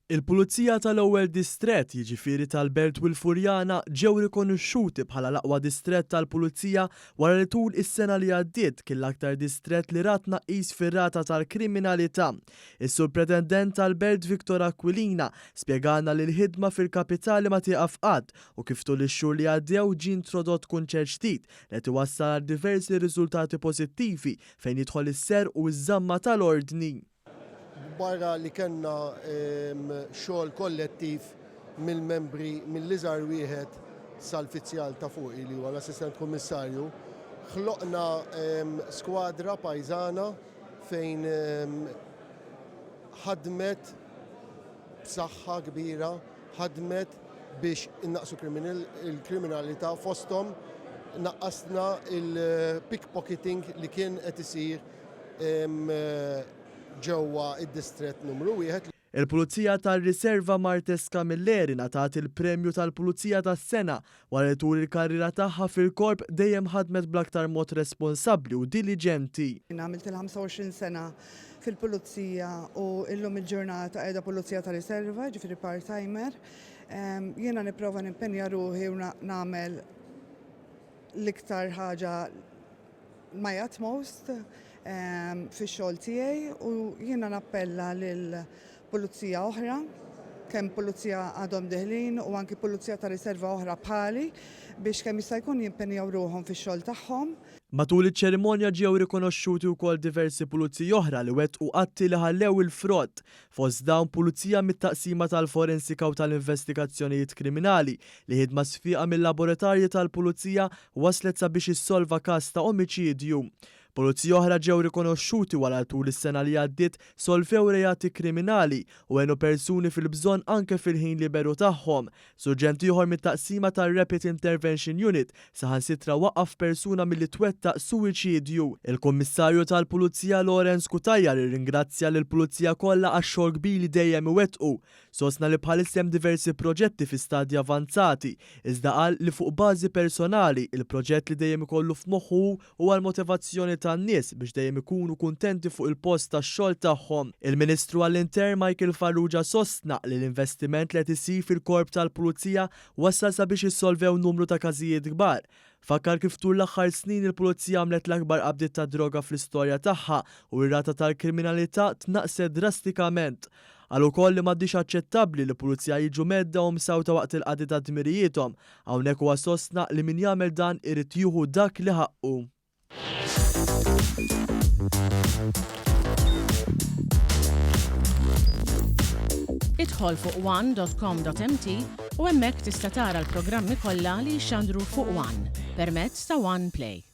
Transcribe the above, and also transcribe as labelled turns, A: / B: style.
A: Il-Pulizija tal-Ewwel Distrett, jiġifieri tal-Belt u l-Furjana, ġew rikonoxxuti bħala l-aqwa distrett tal-Pulizija wara li tul is-sena li għaddiet kien l-aktar distrett li ra tnaqqis fir-rata tal-kriminalità. Is-Surpretendent tal-Belt Victor Aquilina spjegalna li l-ħidma fil-kapitali ma tieqaf qatt u kif tul ix-xhur li għaddew ġie introdott kunċett ġdid li qed iwassal għal diversi riżultati pożittivi fejn jidħol is-serq u ż-żamma tal-ordni.
B: Barra li kellna xogħol kollettiv mill-membri mill-iżgħar wieħed sal-fizzjal ta' fuqi li huwa l-Assistent Kummissarju, ħloqna skwadra pajżana fejn ħadmet b'saħħa kbira, ħadmet biex innaqsu il-kriminalità fosthom naqqasna il-pickpocketing li kien qed isir ġewwa id-distrett numru wieħed.
A: Il-Pulizija tar-Riserva Martes Camilleri ngħatat il-Premju tal-Pulizija tas-Sena wara li tul il-karriera tagħha fil-Korp dejjem ħadmet bl-aktar mod responsabbli u diliġenti.
C: Jien għamilt il-25 sena fil-Pulizija u illum il-ġurnata qiegħda Pulizija ta' Riserva, jiġifieri part-timer. Jiena nipprova nimpenja ruħi u nagħmel l-iktar ħaġa my utmost fix-xogħol tiegħi u jiena nappella lil pulizija oħra, kemm pulizija għadhom deħlin u anki pulizija ta' riserva oħra bħali biex kemm jista' jkun jimpenjaw ruħhom fix-xogħol tagħhom.
A: Matul iċ-ċerimonja ġew rikonoxxuti wkoll diversi puliziji oħra li wettqu atti li ħallew il-frott. Fost dawn pulizija mit-Taqsima tal-Forensika u tal-Investigazzjonijiet Kriminali li ħidma sfiqa mil-laboratarji tal-Pulizija waslet sabiex issolva każ ta' omiċidju. Pulizija oħra ġew rikonoxxuti wara li tul is-sena li għaddiet solvew reati kriminali u għenu persuni fil-bżonn anke fil-ħin liberu tagħhom. Surġent ieħor mit-taqsima tar-Rapid Intervention Unit saħansitra waqqaf persuna milli twettaq suwiċidju. Il-Kummissarju tal-Pulizija Lawrence Cutajar irringrazzja lill-Pulizija kollha għax-xogħol kbir li dejjem iwettqu. Sostna li bħalissa hemm diversi proġetti fi stadji avanzati, iżda qal li fuq bażi personali, il-proġett li dejjem ikollu f'moħħu hu huwa l-motivazzjoni tan-nies biex dejjem ikunu kuntenti fuq il-post tax-xogħol tagħhom. Il-Ministru għall-Intern Michael Farrugia sostna li l-investiment li qed isir fil-Korp tal-Pulizija wassal sabiex issolvew numru ta' każijiet kbar. Fakkar kif tul l-aħħar snin il-Pulizija għamlet l-akbar qabdiet ta' droga fl-istorja tagħha u r-rata tal-kriminalità tnaqqset drastikament. Qal ukoll li m'għadhiex aċċettabbli li pulizija jiġu mhedda u msawta waqt il-qadi ta' dmirijiethom. Hawnhekk huwa sostna li min jagħmel dan irid jieħu dak li ħaqqu.
D: Idħol fuq one.com.mt u hemmhekk tista' tara l-programmi kollha li jixxandru fuq One permezz ta' One Play.